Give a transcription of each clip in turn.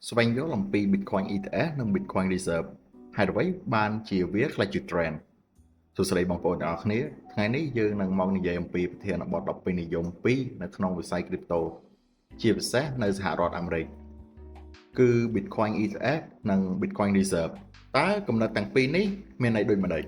ស្វែងយល់អំពី Bitcoin ETF និង Bitcoin Reserve ហេតុអ្វីបានជាវាក្លាយជា trend? សួស្តីបងប្អូនទាំងអស់គ្នា។ថ្ងៃនេះយើងនឹងមកនិយាយអំពីប្រធានបទដ៏ពេញនិយមពីរនៅក្នុងវិស័យ Crypto ជាពិសេសនៅសហរដ្ឋអាមេរិកគឺ Bitcoin ETF និង Bitcoin Reserve។ តើគំនិតទាំងពីរនេះមានន័យដូចម្តេច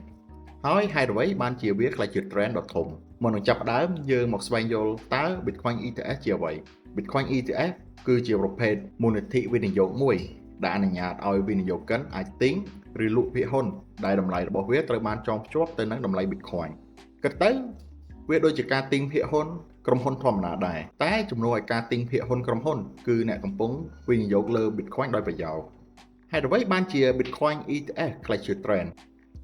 ហើយហេតុអ្វីបានជាវាក្លាយជា trend ដ៏ធំ?មុននឹងចាប់ផ្ដើមយើងមកស្វែងយល់តើ Bitcoin ETF ជាអ្វី? Bitcoin ETF គឺជាប្រភេទមូលនិធិវិនិយោគមួយដែលអនុញ្ញាតឲ្យវិនិយោគិនអាចទិញឬលក់ភាគហ៊ុនដែលតម្លៃរបស់វាត្រូវបានចងភ្ជាប់ទៅនឹងតម្លៃ Bitcoin។ គិតទៅវាដូចជាការទិញភាគហ៊ុនក្រុមហ៊ុនធម្មតាដែរតែជំនួសឲ្យការទិញភាគហ៊ុនក្រុមហ៊ុនគឺអ្នកកំពុងវិនិយោគលើ Bitcoin ដោយប្រយោលហេតុអ្វីបានជា Bitcoin ETF ក្លាយជា trend?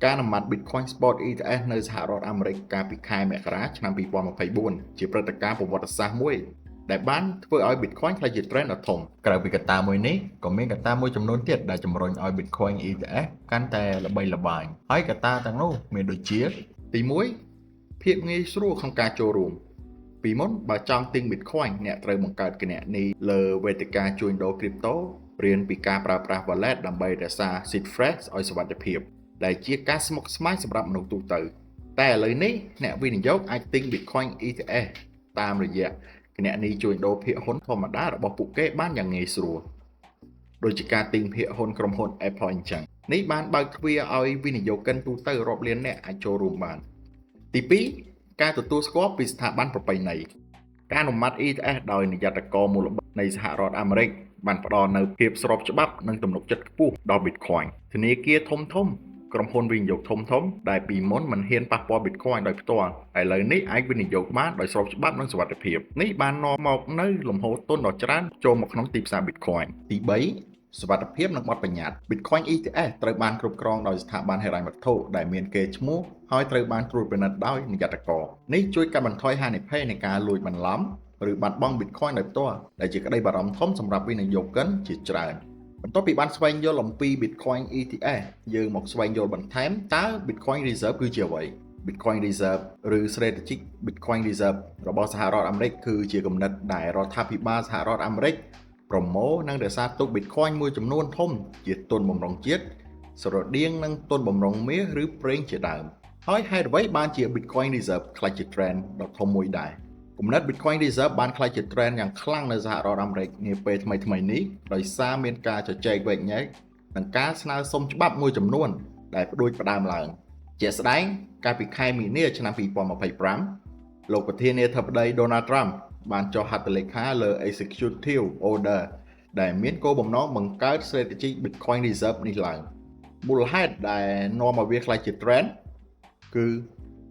ការអនុម័ត Bitcoin Spot ETF នៅសហរដ្ឋអាមេរិកកាលពីខែមករាឆ្នាំ2024ជាព្រឹត្តិការណ៍ប្រវត្តិសាស្ត្រមួយដែលបានធ្វើឲ្យ Bitcoin ក្លាយជា trend ដ៏ធំក្រៅពីកត្តាមួយនេះក៏មានកត្តាមួយចំនួនទៀតដែលជំរុញឲ្យ Bitcoin ETF កាន់តែល្បីល្បាញហើយកត្តាទាំងនោះមានដូចជាទី1ភាពងាយស្រួលក្នុងការចូលរួមពីមុនបើចង់ទិញ Bitcoin អ្នកត្រូវបង្កើតគណនីលើវេទិកាជួញដូរ Crypto រៀនពីការប្រើប្រាស់ wallet ដើម្បីរក្សា seed phrase ឲ្យសុវត្ថិភាពដែលជាការស្មុគស្មាញសម្រាប់មនុស្សទូទៅតែឥឡូវនេះអ្នកវិនិយោគអាចទិញ Bitcoin ETF តាមរយៈគណនីជួញដូរភាគហ៊ុនធម្មតារបស់ពួកគេបានយ៉ាងងាយស្រួលដូចជាការទិញភាគហ៊ុនក្រុមហ៊ុន Apple អញ្ចឹងនេះបានបើកទ្វារឲ្យវិនិយោគិនទូទៅរាប់លានអ្នកអាចចូលរួមបានទី2ការទទួលស្គាល់ពីស្ថាប័នប្រពៃណីការអនុម័ត ETF ដោយនិយត្តករមូលបត្រនៃសហរដ្ឋអាមេរិកបានផ្ដល់នូវភាពស្របច្បាប់និងទំនុកចិត្តខ្ពស់ដល់ Bitcoin។ ធនាគារធំធំក្រុមហ៊ុនវិនិយោគធំធំដែលពីមុនមិនហ៊ានប៉ះពាល់ Bitcoin ដោយផ្ទាល់ឥឡូវនេះអាចវិនិយោគបានដោយស្របច្បាប់និងសុវត្ថិភាពនេះបាននាំមកនូវលំហូរទុនដ៏ច្រើនចូលមកក្នុងទីផ្សារ Bitcoin។ ទី3សុវត្ថិភាពនិងបទបញ្ញត្តិ Bitcoin ETF ត្រូវបានគ្រប់គ្រងដោយស្ថាប័នហិរញ្ញវត្ថុដែលមានកេរ្តិ៍ឈ្មោះហើយត្រូវបានត្រួតពិនិត្យដោយនិយត្តករនេះជួយកាត់បន្ថយហានិភ័យនៃការលួចបន្លំឬបាត់បង់ Bitcoin ដោយផ្ទាល់ដែលជាក្តីបារម្ភធំសម្រាប់វិនិយោគិនជាច្រើន។បន្ទាប់ពីបានស្វែងយល់អំពី Bitcoin ETF យើងមកស្វែងយល់បន្ថែមតើ Bitcoin Reserve គឺជាអ្វី? Bitcoin Reserve ឬ Strategic Bitcoin Reserve របស់សហរដ្ឋអាមេរិកគឺជាគំនិតដែលរដ្ឋាភិបាលសហរដ្ឋអាមេរិកប្រមូលនិងរក្សាទុក Bitcoin មួយចំនួនធំជាទុនបម្រុងជាតិស្រដៀងនឹងទុនបម្រុងមាសឬប្រេងជាដើមហើយហេតុអ្វីបានជា Bitcoin Reserve ក្លាយជា trend ដ៏ធំមួយដែរ?គំនិត Bitcoin Reserve បានក្លាយជា trend យ៉ាងខ្លាំងនៅសហរដ្ឋអាមេរិកនាពេលថ្មីៗនេះដោយសារមានការជជែកវែកញែកនិងការស្នើសុំច្បាប់មួយចំនួនដែលផ្ដួចផ្ដើមឡើងជាក់ស្ដែងកាលពីខែមីនាឆ្នាំ2025លោកប្រធានាធិបតី Donald Trump បានចុះហត្ថលេខាលើ Executive Order ដែលមានគោលបំណងបង្កើត Strategic Bitcoin Reserve នេះឡើងមូលហេតុដែលនាំឲ្យវាក្លាយជា trend គឺ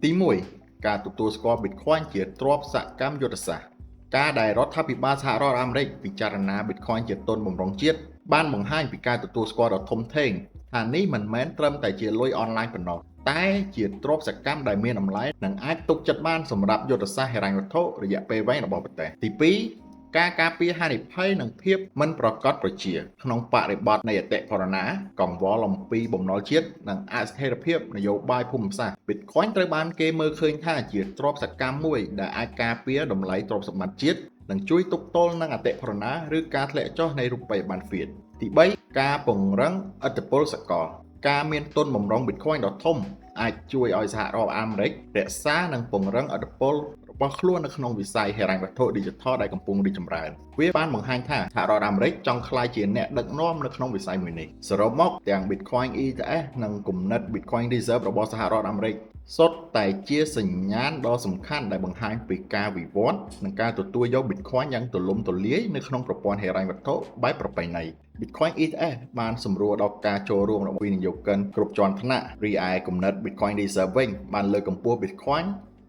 ទី1ការទទួលស្គាល់ Bitcoin ជាទ្រព្យសកម្មយុទ្ធសាស្ត្រការដែលរដ្ឋាភិបាលសហរដ្ឋអាមេរិកពិចារណា Bitcoin ជាទុនបម្រុងជាតិបានបង្ហាញពីការទទួលស្គាល់ដ៏ធំធេងថានេះមិនមែនត្រឹមតែជាលុយអនឡាញប៉ុណ្ណោះតែជាទ្រព្យសកម្មដែលមានតម្លៃនិងអាចទុកចិត្តបានសម្រាប់យុទ្ធសាស្ត្រហិរញ្ញវត្ថុរយៈពេលវែងរបស់ប្រទេសទី2ការការពារហានិភ័យនិងភាពមិនប្រកបប្រជាក្នុងបរិបទនៃអតិផរណាកង្វល់អំពីបំណុលជាតិនិងអស្ថិរភាពនយោបាយភូមិសាស្ត្រ Bitcoin ត្រូវបានគេមើលឃើញថាជាទ្រព្យសកម្មមួយដែលអាចការពារតម្លៃទ្រព្យសម្បត្តិជាតិនិងជួយទប់ទល់នឹងអតិផរណាឬការធ្លាក់ចុះនៃរូបិយប័ណ្ណ Fiat។ ទី3ការពង្រឹងឥទ្ធិពលសកលការមានទុនបម្រុង Bitcoin ដ៏ធំអាចជួយឲ្យសហរដ្ឋអាមេរិករក្សានិងពង្រឹងឥទ្ធិពលរបស់ខ្លួននៅក្នុងវិស័យហិរញ្ញវត្ថុ Digital ដែលកំពុងរីកចម្រើនវាបានបង្ហាញថាសហរដ្ឋអាមេរិកចង់ក្លាយជាអ្នកដឹកនាំនៅក្នុងវិស័យមួយនេះសរុបមកទាំង Bitcoin ETF និងគំនិត Bitcoin Reserve របស់សហរដ្ឋអាមេរិកសុទ្ធតែជាសញ្ញាណដ៏សំខាន់ដែលបង្ហាញពីការវិវត្តនិងការទទួលយក Bitcoin យ៉ាងទូលំទូលាយនៅក្នុងប្រព័ន្ធហិរញ្ញវត្ថុបែបប្រពៃណី។ Bitcoin ETF បានសម្រួលដល់ការចូលរួមរបស់វិនិយោគិនគ្រប់ជាន់ថ្នាក់រីឯគំនិត Bitcoin Reserve វិញបានលើកកម្ពស់ Bitcoin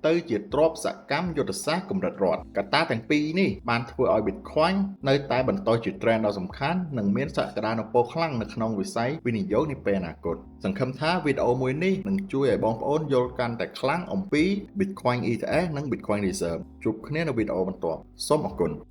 ទៅជាទ្រព្យសកម្មយុទ្ធសាស្ត្រកម្រិតរដ្ឋកត្តាទាំងពីរនេះបានធ្វើឲ្យ Bitcoin នៅតែបន្តជា trend ដ៏សំខាន់និងមានសក្តានុពលខ្លាំងនៅក្នុងវិស័យវិនិយោគនាពេលអនាគតសង្ឃឹមថាវីដេអូមួយនេះនឹងជួយឲ្យបងប្អូនយល់កាន់តែខ្លាំងអំពី Bitcoin ETF និង Bitcoin Reserve។ ជួបគ្នានៅវីដេអូបន្ទាប់សូមអរគុណ។